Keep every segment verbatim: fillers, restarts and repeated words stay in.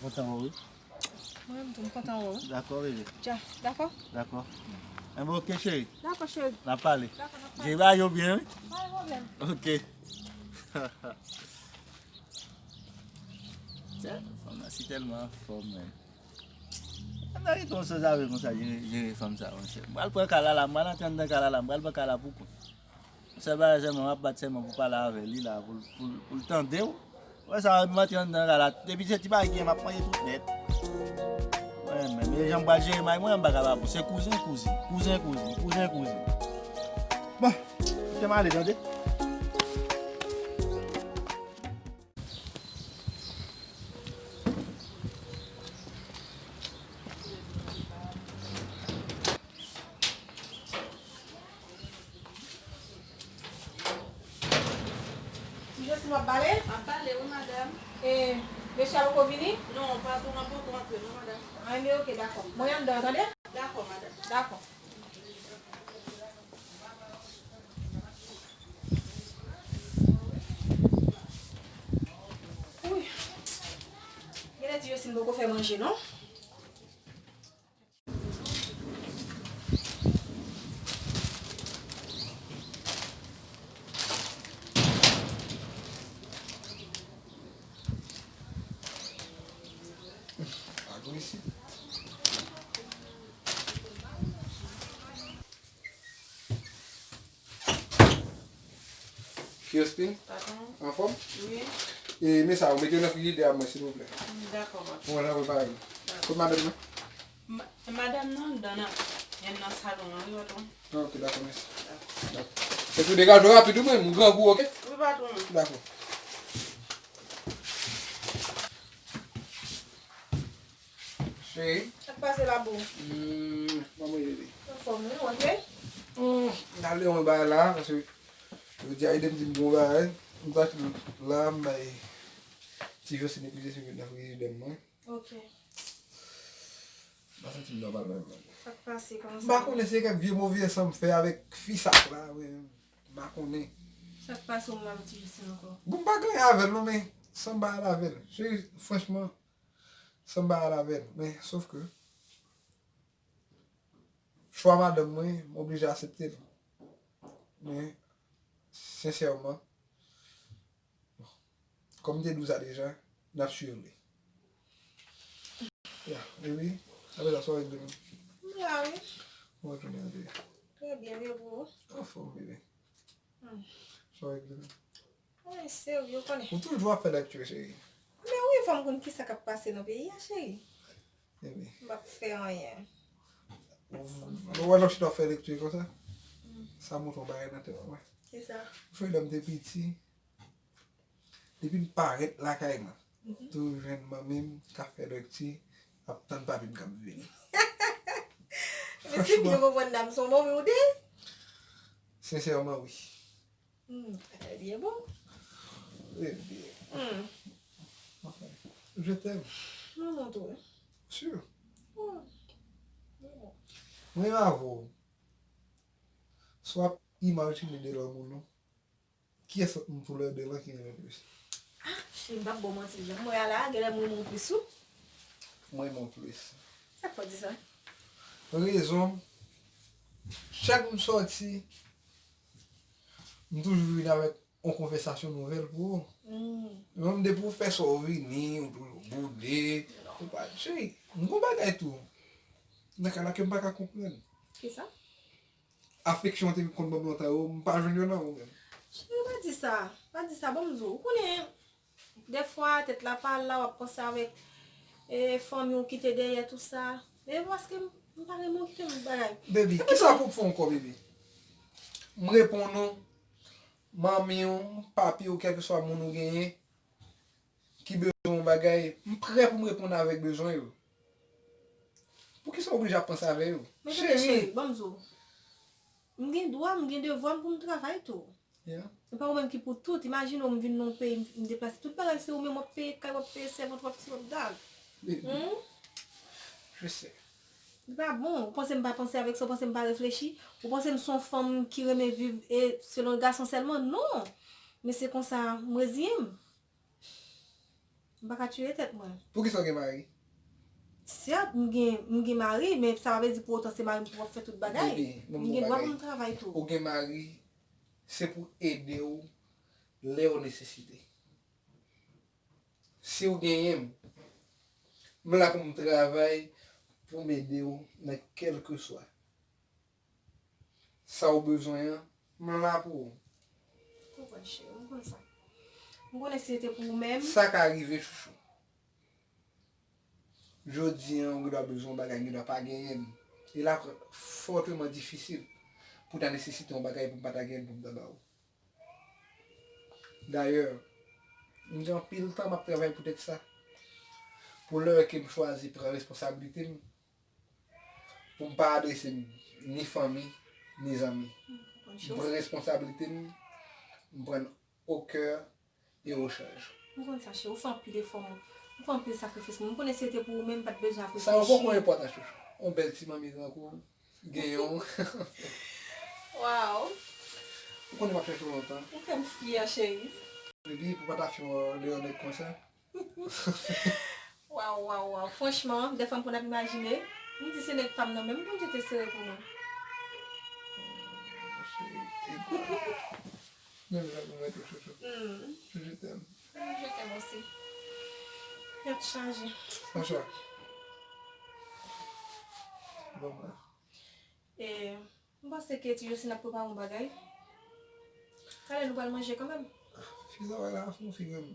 Kontan wè w, wi. Mwen menm tou, m kontan wè w, wi. Dakò, bebe. Dja, dakò? Dakò. Enben, oke, cheri. Dakò, cheri. N ap pale. Dakò, n ap pale. Jere bagay yo byen, wi. Pa gen pwoblèm. Oke. Tè, fanm nan si tèlman anfòm, menm. Ann rete yon sanzave konsa, jere, jere fanm sa, monchè. M pral pran kala la, m pral antre anndan kala la, m pral pran kala pou kont. Sèl bagay sèlman, m ap bat sèlman pou pale avè li la, pou, pou, pou l tande w. Wè sa, m antre anndan kala, depi se ti bagay ki gen, m ap manje tout nèt. Mwen menm, e jan m pral jere may mwen, m pa kapab. Se kouzen, kouzin, kouzen, kouzin, kouzen, kouzin. Bon, kite m ale, tande. Ti Josine, w ap bale? M ap bale, wi, madanm. E, mesye a poko vini? Non, patwon an poko antre, non, madanm. Anben, oke, dakò. Mwen anndan, tande? Dakò, madanm. Dakò. Wi. Genlè Ti Josine poko fè manje, non? Agresif. Kiyès Pin? Patwon. Anfòm? Wi. E, men sa, ou mete yo nan frijidè a mwen, silvouplè. Mm, dakò, patwon. Mwen, jan prepare yo. Dakò. Kot madanm nan? Ma-, madanm nan anndan nan, yonn nan salon an, wi, patwon. Ah, ok, dakò, mèsi. Dakò. Dakò. Èske w degaje w rapid, wi, mwen, m grangou, ok? Wi, patwon. Dakò. Cheri. Sa k pase la, boo? Hmm, manman, bebe. Anfòm, wi, ou antre? Hmm, m t al lè yon bagay la, paske yo di a ede m di m gon bagay. M t al la, m bay Ti Josine plizyè sèvis nan frijidè m, mwen. Ok. M pa santi m nòmal menm, menm. Sa k pase, kòman sa? M pa konnen se kèk vye move san m fè avèk fi sa la, men m pa konnen. Sa k pase ou menm avèk Ti Josine ankò? Bon, m pa gen anyen avè l non, men san m pa al avè l. Cheri, franchman, san m pa al avè l. Men, sof ke, chwa madanm mwen, m oblije aksepte l. Men, sensèman, kòm m te di w sa deja, n ap swiv li. Ya, e wi, apre sa, sa w regle menm? M la, wi. Kòman jounen an te ye? Trè byen, men pou ou? Anfòm, bebe. Hmm. Sa w regle menm? Ay, serye, w konnen. Ou toujou ap fè lèkti, cheri. Men wi, fò m konn kisa k ap pase nan peyi a, cheri. Ebyen. M p ap fè anyen. Ou wè lè w chita w fè lèkti konsa? Mm. Sa montre yon bagay nan tèt mwen. Kisa? Ou fè lè m te piti, depi m parèt lakay mwen, mhm, toujou jwenn manmi m k ap fè lèkti, ap tann papi m k ap vini. Men se byen konprann dam, se yon manmi w te ye? Sensèman, wi. Hmm, trè byen, bon. Trè byen. Hmm. Enfin, je t'aime. Mwen montre w. Sûr. Hmm. Mwen renmen avè w. Si w ap imajine de lanmou nou, kiyès ant nou tou lè de lan ki renmen plis? Ah, cheri, m p ap ba w manti, jan m wè a la, genlè m renmen w plis, wi. Mwen renmen w plis. Sa k fè w di sa? Rezon, chak m sòti, m toujou vin avèk yon konvèsasyon nouvèl pou ou. Mm. Menm depi w fè sa w vini, ou toujou boude, ou pa, cheri, m gon bagay tou nan kay la ke m pa ka konprann. Kisa? Afeksyon w te konn ban m lontan yo, m pa jwenn yo nan ou menm. Cheri, pa di sa, pa di sa, ban m di w. Ou konnen, dèfwa, tèt la pa la, w ap panse avèk, e, fanmi w kite dèyè, tou sa. E paske m, m pa renmen w kite m bagay. Baby, kisa pou m fè ankò, baby? M reponn ou, manmi w, papi w, kèlkeswa moun ou genyen, ki bezwen yon bagay, m prè pou m reponn avèk bezwen yo. Poukisa w oblije ap panse avè yo? Men tande, cheri, cheri, ban m di w. M gen dwa, m gen devwa m pou m travay tou. Yeah. Se pa ou menm ki pou tout. Imajine w, m vin nan yon peyi, m, m deplase. Tout bagay se ou menm w ap peye kay, w ap peye sèvant, w ap ti, w ap dat. Baby, hmm? Je sais. Li pa bon. Ou panse m pa panse avèk sa, ou panse m pa reflechi? Ou panse m se yon fanm ki renmen viv e selon gason sèlman? Non. Men se konsa, m reziyen m. M pa ka tire tèt mwen. Poukisa w gen mari? Sèt, m gen, m gen mari, men sa pa vle di pou otan se mari m pou w ap fè tout bagay. Baby, m gen dwa pou m travay tou. Ou gen mari, se pou ede w lè w nesesite. Si w genyen m, m la pou m travay pou m ede w nan kèlkeswa sa w bezwen an, m la pou ou. M konprann, cheri, m konn sa. M konnen si se te pou ou menm. Sa ka rive, chouchou. Jodi an, ou gendwa bezwen yon bagay, m gendwa pa genyen l. E l ap fòteman difisil pou ta nesesite yon bagay pou m pa ta genyen l pou m ta ba ou. Dayè, m gen anpil tan m ap travay poutèt sa. Pou lè ke m chwazi pran responsablite m, pou m pa adrese m ni fanmi, ni zanmi. M pran responsablite m, m pran o kè e o chaj. M konn sa, cheri, ou fè anpil efò, mwen. Ou fè anpil sakrifis, mwen. M konnen si se te pou ou menm, m pa t bezwen apresye. Sa yo poko enpòtan, chouchou. Yon bèl ti manmi tankou w, gen yon. Waw. Ou konnen m ap chèche w lontan. Ou fè m fyè, cheri. Epi, pou pa ta fè yon lè yon nèg konsa. Waw, waw, waw. Franchman, dèfwa m konn ap imajine, m di se nèg pa m nan, men m konn jete sere pou mwen. Menm jan pou mwen tou, chouchou. Hmm. Chouchou, je t'aime. Je t'aime aussi. Tèt chaje. Franchman. Bon, mwen. E, m panse ke ti Josine ap prepare yon bagay. Talè nou pral manje kanmenm. Fi sa wè la, fè yon figi m.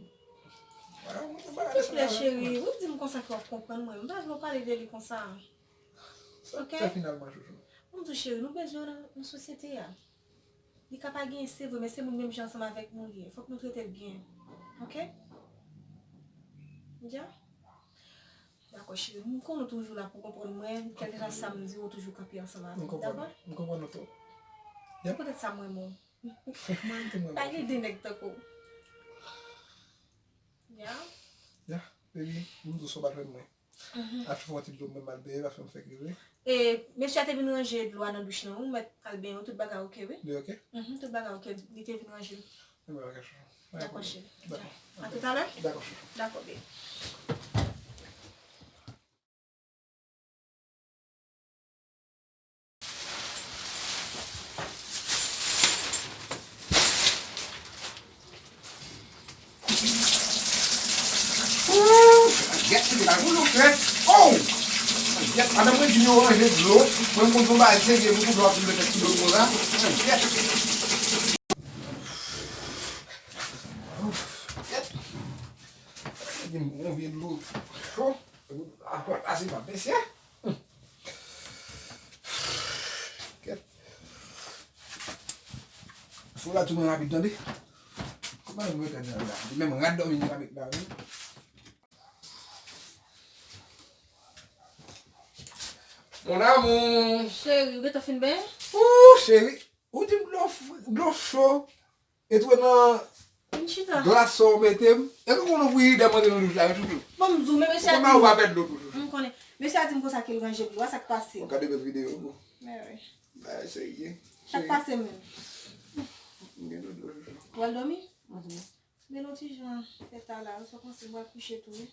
Silvouplè, cheri, ou di m konsa ke w ap konprann mwen. M pa vle w pale de li konsa. Sa, ok? Sa finalman, chouchou. Bon, m di w, cheri, nou bezwen w nan, nan sosyete a. Li ka pa genyen, se vre, men se moun menm jan ansanm avèk nou li ye. Fòk nou trete l byen. Ok? Dja? Dakò, cheri. M konnen w toujou la pou w konprann mwen. Kèlkeswa sa m di, ou toujou kanpe ansanm avè m. Dakò? M konprann ou twòp. Yep. Se poutèt sa m renmen w. Mwen tou, mwen. Pa gen de nèg tankou w. Ya. Ya, baby, m dous, ou pa jwenn mwen. Mhm. Al chofè yon ti dlo, mwen m al beye, paske m fèk rive. E, mesye a te vin ranje dlo a nan douch lan, wi, ou mèt al benyen, tout bagay ok, wi. Li ok? Mhm, tout bagay ok, li te vin ranje l. Ebyen, ok, chouchou. Dakò, cheri. Dakò. A toutalè. Dakò, chouchou. Dakò, baby. Ooh, gèt, se la pou nou fè. Oh! Gèt, madanm mwen di yo ranje dlo. Mwen, m konn fè yon bagay serye pou dlo ap vin mete sou do m konsa. Gèt. Gèt. Gen yon vye dlo cho. Apre pase pa mesye. Kèt. Fò la tounen rapid tande. Kòman nou mete nan la? Li menm rad dòmi li pa met la, wi. Mon amour. Cheri, ou gentan fin benyen? Ooh, cheri. Ou di m dlo fri, dlo cho. E tou nan glas sa w mete m. E kou konnen w fri dèm antre nan douch la, wi, chouchou. Bon, m di w, men mesye a di m. Ou konnen w pa pèd dlo tou, chouchou. M konnen. Mesye a di m konsa ke l ranje dlo a, sa k pase? Ou ka demen videyo, bro. Men wi. Bagay serye. Sa k pase menm? M gen dlo, chouchou. Ou al dòmi? Mhm. Men non ti jan, tèt a la, sa w panse m pral kouche tou, wi.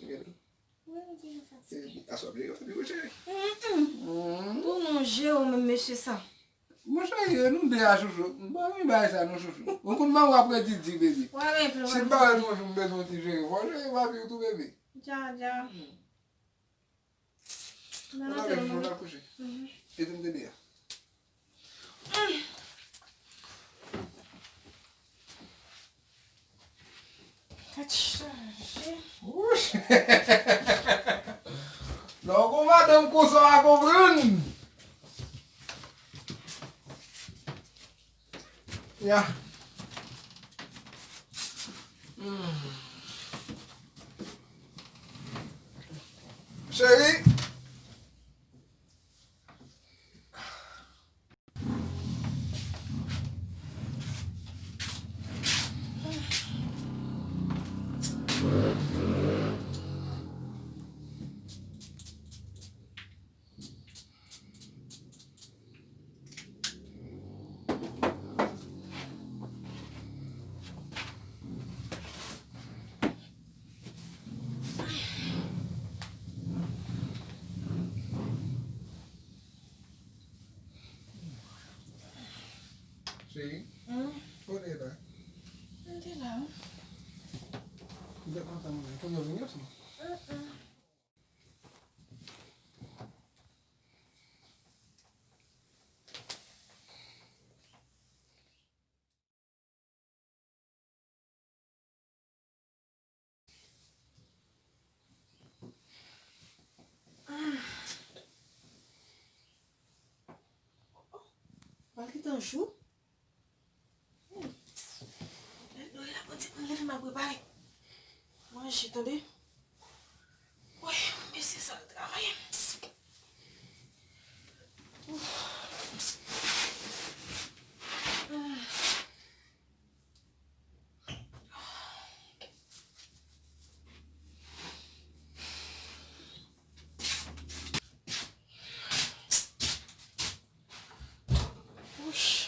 M gen dlo. Wi, m toujou fatige. Aswè ap jere w, wi, cheri. Mm-mm. Pou nou jere w menm mesye sa. Monchè, e nou de a, chouchou. M pa renmen bagay sa non, chouchou. Ou konn manman w ap redi di, baby. Si m pa wè l yon jou, m bezwen yon ti jere. Fò jere papi w tou, baby. Dja, dja. Nan antre nou, nou al kouche. Mhm. Epi m te de a. Tèt chaje. Wouch! Lè w gon madanm konsa, w a konprann. Ya. Hmm. Cheri. Cheri, hmm, kote w ye la? M te la, wi. M te kontan mwen. Kounye a w vini osi? Mm, mm. Pral gentan jou. Lè dlo ye la, bon, ti mwen leve, m ap prepare manje, tande. Woy, mesye sa al travay. Ouf. Wouch.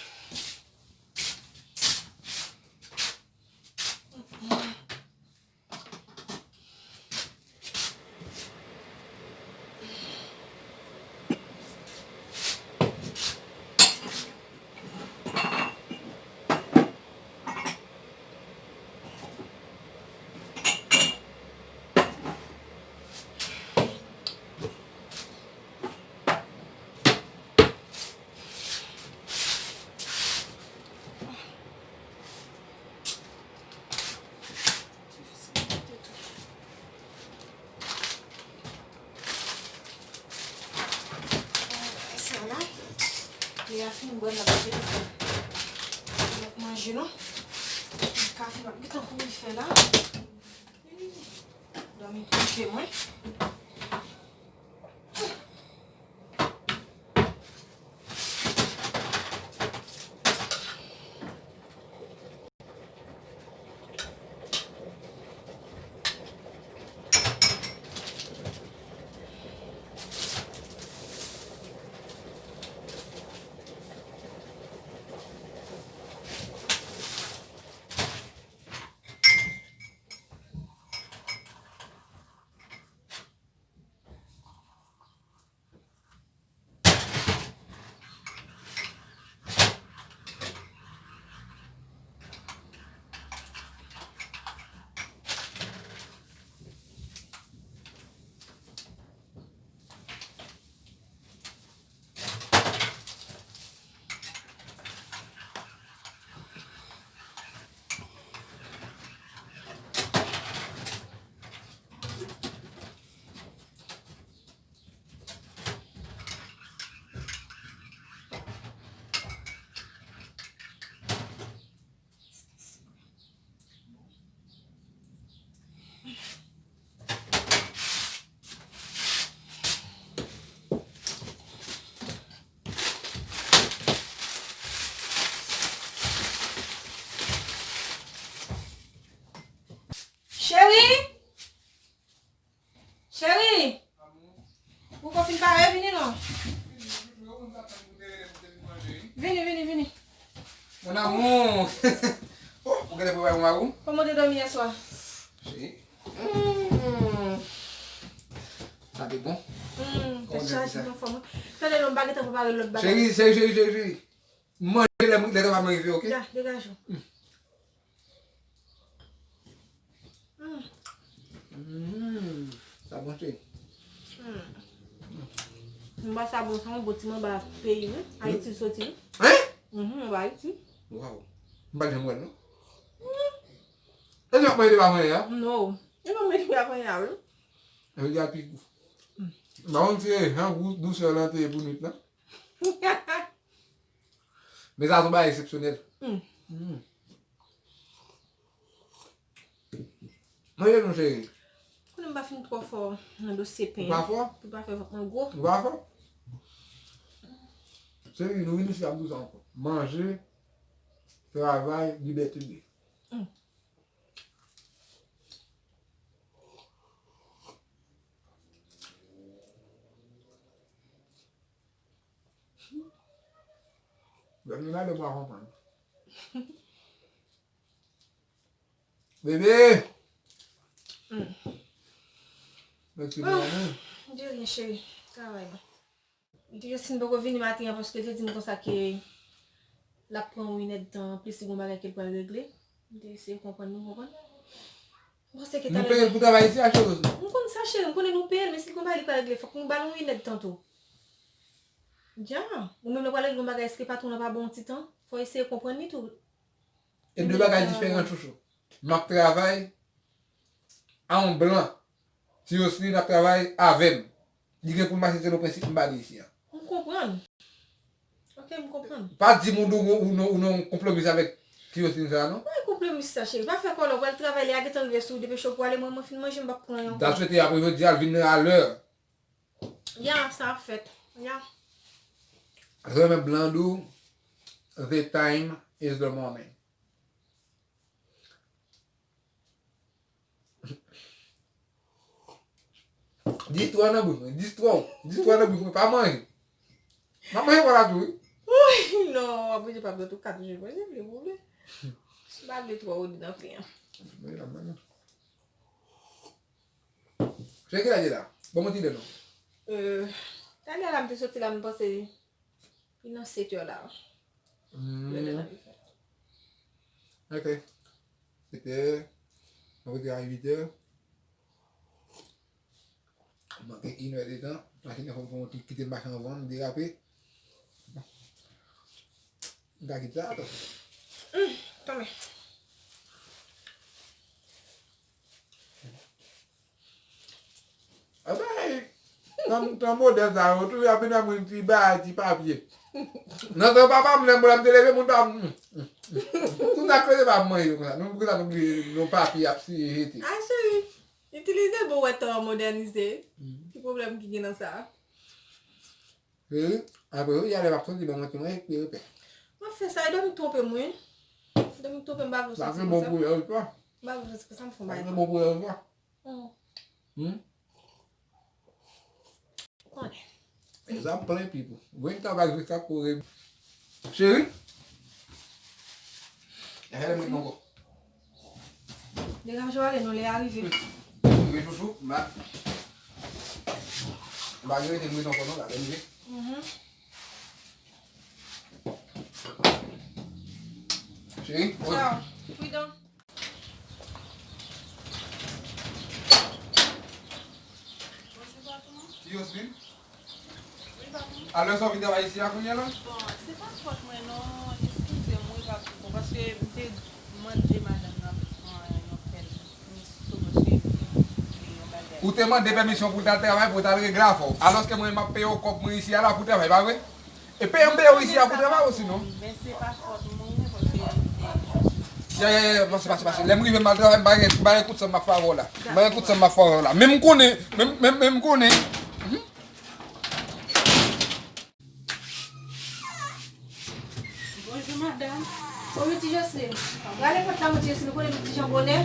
Sa la, lè a fin bwè, l ap manje tou. L ap manje, non. Kafe m ap gentan kouri fè la. Dòmi prive mwen. Cheri! Cheri! Ou poko fin pare, vini non. Vini, vini, vini. Mon amour. Oh, ou genlè prepare pou mari w? Kòman w te dòmi yè swa? Cheri. Mm. Sa te bon. Mm, tèt chaje, m anfòm, wi. Tande non, m pa gentan prepare lòt bagay. Cheri, cheri, cheri, cheri, cheri. Manje lè, lè travay mwen rive, oke? Ya, degaje w. Mm. Mm. Mm. Sa bon, cheri. Mm. Manba sa bon, sa yon bon ti manba peyi, wi. Ayiti l soti, wi. Hein? Mhm, manba Ayiti. Waw. M pa t janm wè l, non. Mm. E nou ap manje depi avanyè a? Non. E nou manje depi avanyè a, wi. E li a pi gou. Mm. M pa konn si e jan gou dousè lan te ye pou nwit lan. Men sa se yon bagay eksepsyonèl. Mm. Mm. Manje nou, cheri. Konnen m pa fin twò fò nan dosye pen an. Ou pa fò? Pou pa fè vant mwen gwo. Ou pa fò? Cheri, nou vin isit ap di sa ankò. Manje, travay, libète de. Mm. Lè m gade, m pa konprann. Bebe! Mm. Mèsi, mon amour. De rien, cheri. Travay mwen. Li te di Justin poko vini maten an paske li te di m konsa ke l ap pran yon inèdtan anplis, li gen yon bagay ke l pral regle. M te eseye konprann li, w konprann? M panse ke Nou peye l pou travay isi a, cheri. M konn sa, cheri, m konnen nou peye l, men si l gen yon bagay li pral regle, fòk nou ba l yon inèdtan tou. Ya, ou menm lè w pral regle yon bagay, èske patwon an pa ba w yon ti tan? Fò w eseye konprann li tou. E de bagay diferan, chouchou. M ap travay a yon blan. Ti Roseline ap travay avè m. Li gen pou l mache selon prensip m ba li isi a. M konprann. Ok, m konprann. Pa di m ou, ou, ou, ou nan yon konpwomis avèk Ti Roseline sa a, non? Mwen konpwomis sa, cheri. Pa fè kòlè, ou pral travay, lè a gentan rive sou ou, depeche w pou w ale, mwen, mwen fin manje, m p ap pran anyen ankò. That's why te apre jodi a, l vin nan alè. Ya, sa ap fèt. Ya. Remember, Blanc do, the time is the moment. Dis twa nan bouch mwen, dis twa, dis twa nan bouch mwen, pa manje. M ap manje pa la tou wi. Wouy, non, w ap manje pa blan tou kat jou, manje vle pou vle. M pa vle twò wode nan fen an. Manje la, manje. Se kilè li la? Ban mwen ti lè non. Euh, talè la m te soti la m panse li nan sèt è la. Lè lè la li fèt. Ok. Sèt è. Mwen rete a uit è. Manke inè de tan. Machin nan fò m fè yon ti kite l mache anvan m derape. M ka kite sa atò. Hum, tanmen. Ebyen, nan tan modèn sa yo, toujou ap vin ak moun ti bagay, ti papye. Nan tan papa m, lè m te leve, moun pa m. Tout sa kreze pa m manje yo konsa. Nou konsa nou bliye yon papye ap siye jete. A cheri, itilize bon wè tan an modènize. Ki pwoblèm ki gen nan sa? Wi, apre wi, yalè m ap soti ban mwen ti manje, epi repè. M ap fè sa, e dòmi twonpe m wi. Dòmi twonpe m, m pa vle w santi konsa. M pa vle w santi konsa, m fè yon bagay. M pa vle w santi konsa, m fè yon bagay. Hum. Konnen. Zam plen pipo. Gwen tabak jiska kore. Cheri. Ehe, mwen non. Degaje w ale non, lè a rive. Wi, chouchou, m a. M pa gen rete m rete ankò non, la, lè m rive. Cheri, wi. Tchaw, pridan. Bonjou, patwon. Ti Roseline? Wi, patwon. Alò, sa w vin travay isi a kounye a la? Bon, se pa fòt mwen non, eskize m wi, patwon, paske m te mande madanm nan pou pran yon pèl, m sou paske m te vle yon bagay. Ou te mande pèmisyon pou w t al travay, pou w t al regle afè w. Alòske mwen, m ap peye w kòb mwen isi a la pou w travay, pa vre? E peye m peye w isi a pou travay osi non. Men se pa fòt mwen wi paske m te. Ya, ya, ya, pase, pase, pase. Lè m rive m al travay, m pa gen, m pa gen kout san m ap fè avè w la. M pa gen kout san m ap fè avè w la. Men m konnen, men, men, men m konnen. Bonjou madanm. Bonjou ti Joseline. Rale pòt la, mon ti Joseline, ou konnen nou ti jan bonè.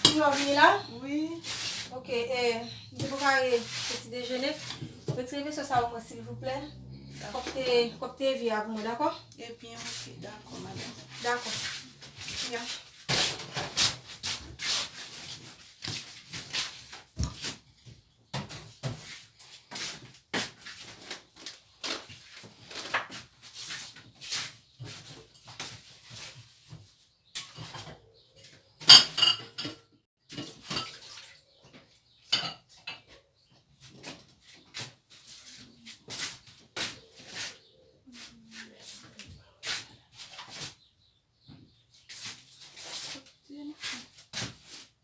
Kounye a w vini la? Wi. Ok, eh, m te prepare peti dejene. Retire mesye sa pou mwen silvouplè. Kòb te, kòb te vye a pou mwen, dakò? Ebyen, ok, dakò, madanm. Dakò. Ya.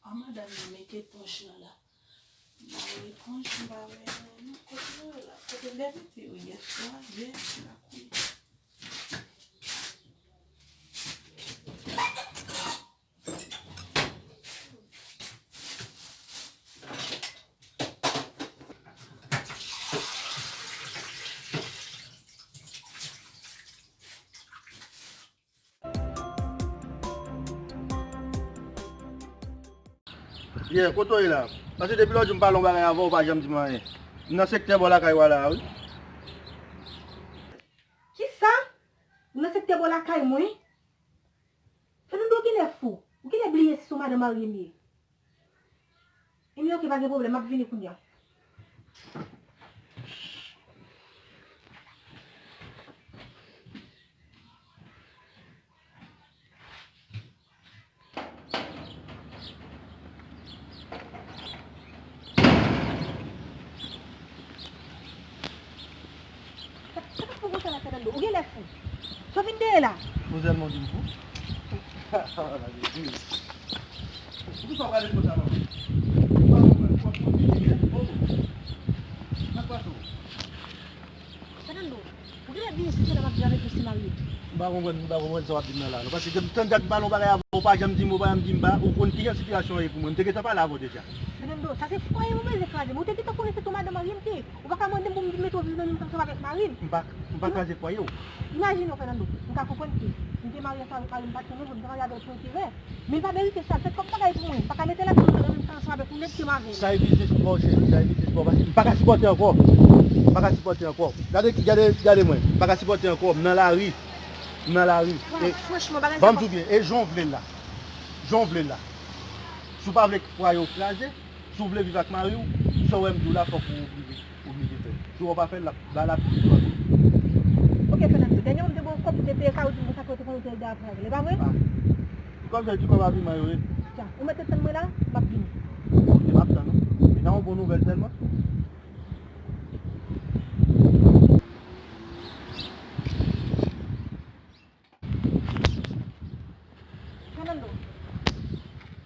A madanm nan mete pòch lan la. Mari pòch m pa wè non kote yo la. Kote lè mete yo yèswa, yè m pa konnen. Yeah, kote w ye la? Paske depi lòt jou m pale yon bagay avè w, ou pa janm di m anyen. M nan sektè bò lakay w a la a wi. Kisa? Ou nan sektè bò lakay mwen? Fernando genlè fou. Ou genlè bliye si se yon madanm marye m ye. Ebyen ok, pa gen pwoblèm, m ap vini kounye a. Ou genlè fou. Sa w vin dèyè la? Ou sèlman di m fou? Poukisa w pale konsa, manman? Ou pa konprann, w ap konn vini, men, oh. Sa k pase w? Fernando, ou genlè bliye si se la m ap viv avèk Lucie marye? M pa konprann, m pa konprann sa w ap di m nan la, non. Paske depi m tann Jack pale yon bagay avè w, ou pa janm di m, ou pa janm di m ba, ou konn kijan sitiyasyon an ye pou mwen. M te gentan pale avè w deja. Fernando, sa se fwaye w bezwen kraze. Men ou te gentan konnen se t yon madanm marye m te ye. Ou pa ka mande m pou m mete w viv nan menm kay ansanm avèk mari m. M pa, m pa kraze fwaye w. Imajine w, Fernando, m ka konprann ke m te marye ansanm avèk mari m, m pa t konnen, m te marye avè l pou enterè. Men l pa merite sa, l fè twòp bagay pou mwen. M pa ka mete l ap viv nan menm kay ansanm avèk yon nèg ke m avè l. Sa e biznis ou pa w, cheri, sa e biznis ou pa w, paske m pa ka sipòte ankò. M pa ka sipòte ankò. Gade, gade, gade mwen, m pa ka sipòte ankò, m nan lari. M nan lari. Waw, e, franchman, bagay sa pa. Ban m di w byen, e jan w vle l la. Jan w vle l la. Si w pa vle fwaye w kraze, si w vle viv ak mari w, sa w wè m di w la, fòk ou oblije, oblije fè l. Si w pa fè l, l ap, l ap toujou ap. Ok, Fernando, dènyèman m te ba w kòb, ou te peye kay, ou di m konsa ke w te konn ou te ede avè l, e pa vre? Ah. Kòb sa, di kòb abiman yo ye. Tya, ou mete tann mwen la, m ap vini. Ok, m ap tann ou. E sa yon bon nouvèl sèlman. Fernando.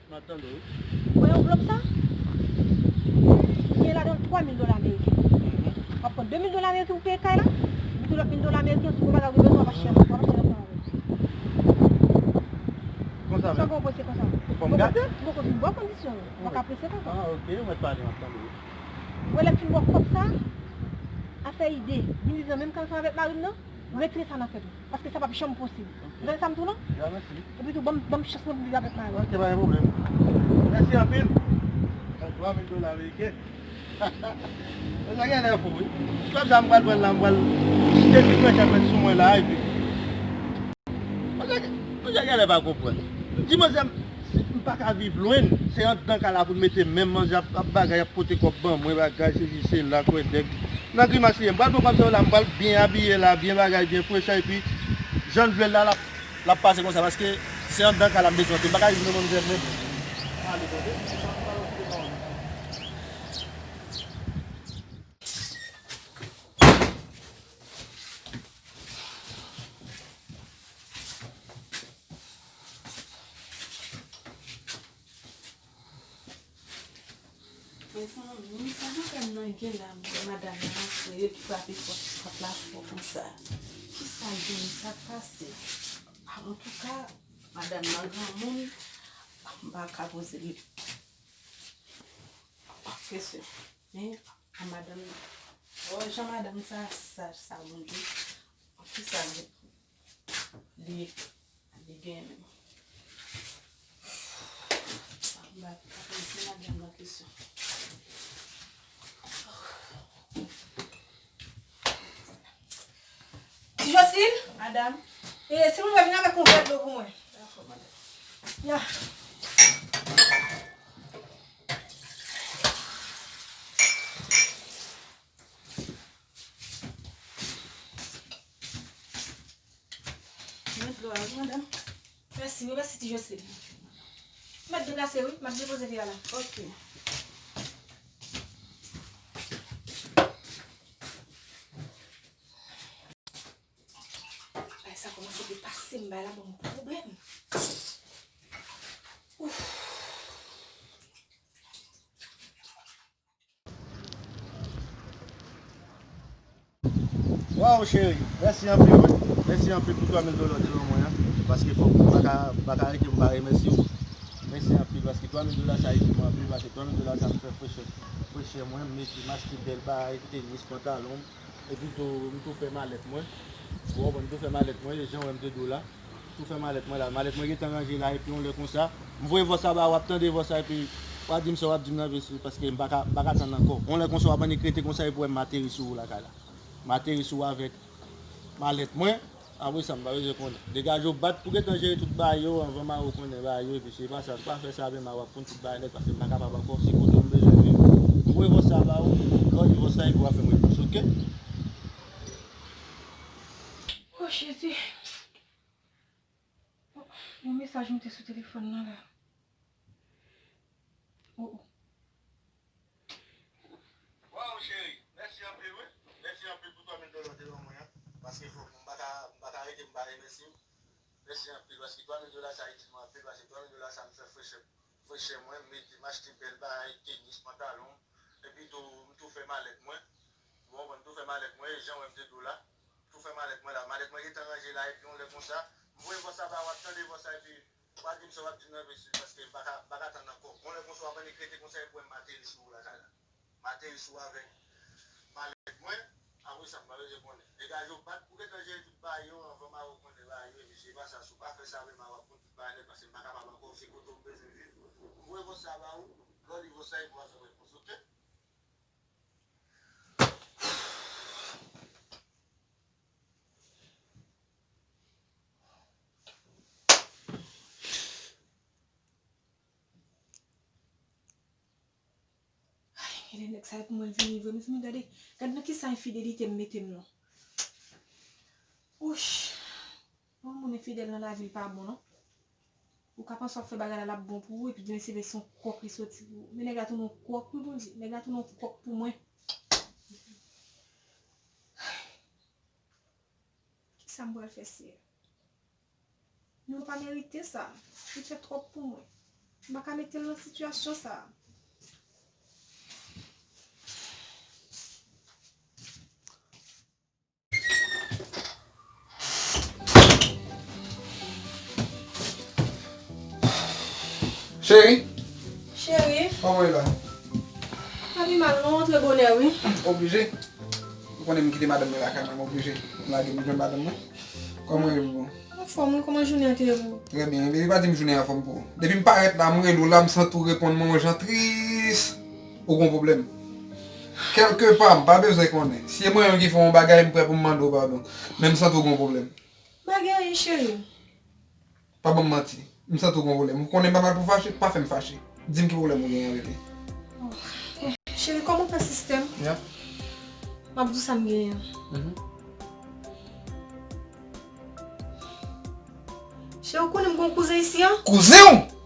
M ap tande w, wi. Ou wè anvlòp sa? Gen ladan l twa mil dola ameriken. Mhm. W ap pran de mil dola ameriken pou peye kay la, epi tou lòt mil dola ameriken, si w gen bagay ou bezwen, w ap achte, w ap achte ansanm avè l. Konsa menm? Sa w panse konsa? Fò m gade? M poko fin ba w kondisyon yo. Ou pa ka prese konsa. Ah, ok, ou mèt pale, m ap tande w, wi. Ou wè lè m fin ba w kòb sa, afè ide, vin viv nan menm kay ansanm avèk mari m nan, retire sa nan tèt ou. Paske sa p ap janm posib. Ok. Ou tande sa m di w lan? Ya, mèsi. Epi tou, ban m, ban m chans mwen pou m viv avèk mari m. Ok, pa gen pwoblèm. Mèsi anpil. Twa mil dola ameriken. Sa genlè fou, wi. Kòb sa m pral pran l la, m pral kite pi mwen chèf mèt sou mwen la, epi. Manzè, manzè genlè pa konprann. M di manzè, m, m pa ka viv lwen l. Se anndan kay la pou l mete men m, manzè ap, ap bagay, ap pote kòb ban mwen, bagay, sesi, sela, kwè nèg. Nan grimas li ye. M pral pran kòb sa yo la, m pral byen abiye la, byen bagay, byen fresh, epi jan l vle l la, l ap, l ap pase konsa, paske se anndan kay la m bezwen antre. M pa ka viv nan manzè menm. Ale, tande. Mezanmi, sa madanm nan gen la, madanm nan antre, li frape pòt, pòt la fò konsa. Kisa l gen, sa k pase? Antouka, madanm nan granmoun, m pa ka poze li kesyon. Men, a madanm, oh, jan madanm sa saj sa, Bondye. Kisa li, li, li gen menm? M pa ka poze madanm nan kesyon. Ti Joslin? Madanm. E, silvouplè, vin avèk yon vè dlo pou mwen. Dakò, madanm. Ya. Mwen dlo a, wi, madanm. Mèsi, wi, mèsi, Ti Joslin. M mèt deplase, wi, m ap depoze vè a la. Ok. Ay, sa kòmanse depase m, bay la ban m pwoblèm. Ouf. Waw, cheri, mèsi anpil, wi. Mèsi anpil pou twa mil dola w te ban mwen an. Paske fòk m pa ka, m pa ka rete m pa remèsye w. Mèsi anpil, paske twa mil dola sa ede mwen anpil, paske twa mil dola sa m fè frechè, frechè mwen, m mete, m achte bèl bagay, tenis, pantalon, epi tou, m tou fè malèt mwen. Ou konprann, m tou fè malèt mwen, e jan w wè m te di w la. Tou fè malèt mwen la. Malèt mwen gentan ranje la, epi yon lè konsa, m voye vòs la ba w, w ap tande vòs la, epi w a di m sa w ap di m nan, mesye, paske m pa ka, m pa ka tann ankò. Yon lè konsa, w ap annik rete konsa, epi w wè m ateri sou ou lakay la. M ateri sou ou avèk malèt mwen. Apre sa, m pa bezwen konnen. Degaje w, bat pou gentan jere tout bagay yo, anvan mari w konnen bagay yo, epi se pa sa, si w pa fè sa, men mari w ap konn tout bagay nèt, paske m pa kapab ankò, se kote w m bezwen viv. M voye vòs la ba w, lè w li vòs la, epi w a fè m repons, oke? O Jezi! Yon mesaj moute sou telefòn nan la. Oh, oh. Waw, cheri, mèsi anpil, wi. Mèsi anpil pou twa mil dola w te ban mwen an. Paske fòk m pa Mèsi anpil, paske twa mil dola sa itil mwen anpil, paske twa mil dola sa m fè freche, freche mwen, m mete, m achte bèl bagay, tenis, pantalon, epi tou, m tou fè malèt mwen. Ou konprann, m tou fè malèt mwen, jan w wè m te di w la. M tou fè malèt mwen la. Malèt mwen gentan ranje la, epi yon lè konsa, m voye vòs la ba w, w ap tande vòs la, epi w a di m sa w ap di m nan, mesye, paske m pa ka, m pa ka tann ankò. Yon lè konsa, w ap annik rete konsa, epi w wè m ateri sou ou lakay la. M ateri sou avèk malèt mwen, apre sa, m pa bezwen konnen. Degaje w, bat pou gentan jere tout bagay yo, anvan m a konnen bagay yo, epi se pa sa, si w pa fè sa menm, a w ap konn tout bagay nèt, paske m pa kapab ankò, se kote w bezwen viv. M voye vòs sa ba ou, lè w li vòs sa, epi w a fè repons, oke? Ay, gade nèg sa yo pou mwen vini vre. Mezanmi, gade, gade nan kisa enfidelite m mete m nan. Ouch. Yon moun enfidèl nan lavi l pa bon, non. Ou ka panse w ap fè bagay la, l ap bon pou ou, epi demen se vre se yon kòk li soti pou ou. Men nèg la tounen yon kòk, wi, Bondye. Nèg la tounen yon kòk pou mwen. Kisa m pral fè, Seyè? Nou pa merite sa. Li fè twòp pou mwen. M pa ka mete l nan sitiyasyon sa. Cheri. Cheri. Kòman w ye la? Pa pi mal non, antre bonè, wi. Oblije. Ou konnen m kite madanm mwen lakay mwen, m oblije. M lage m jwenn madanm mwen. Kòman w ye, boo? Anfòm, wi, kòman jounen an te ye pou ou? Trè byen, baby, pa di m jounen an anfòm pou ou. Depi m parèt la, m rele w la, m santi w reponn mwen yon jan tris. Ou gon pwoblèm. Kèlkepa, m pa bezwen konnen. Si e mwen menm ki fè yon bagay, m prè pou m mande w padon. Men m santi w gon pwoblèm. Pa gen anyen, cheri. Pa ban m manti. M santi w gon pwoblèm. Ou konnen m pa mal pou fache, pa fè m fache. Di m ki pwoblèm ou genyen, bebe. Oh. Cheri, kòman w fè sistèm? Yeah. M ap di w sa m genyen. Mhm. Cheri, ou konnen m gon kouzen isi a? Kouzen w?